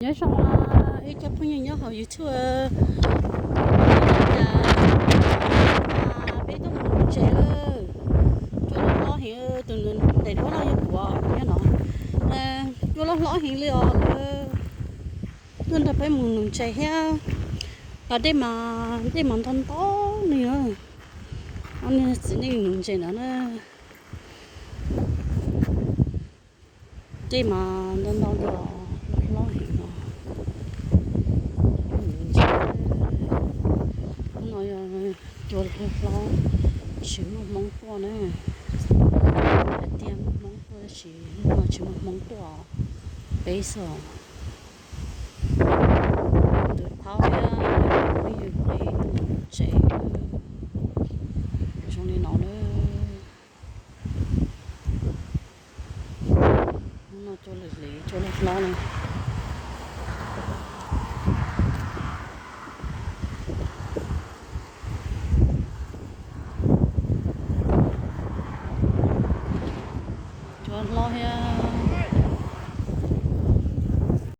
Nyob zoo ib co phooj ywg nyob hauv YouTube, cas peb tuaj mus nuv ntses lawm. Cua hlob heev, tus daim duab no yog kuv nyob no. Cua hlob hlob heev li os. Tuaj nrog peb mus nuv ntses thiab. Pas dej mas, dej mas ntau ntau li na. Ob niag txiv neej nuv ntses no na. Dej mas ntau ntau li os, hlob heev os. Hnub no yog cua hlob hlob, tsis muaj hmoob tuaj na. Hais tias muaj hmoob tuaj tab sis hnub no tsis muaj hmoob tuaj, peb xwb os. Tus thaub thiab phooj ywg peb tuaj mus nuv ntses zoo li no na. Hnub no cua hlob hlob na. Cua hlob thiab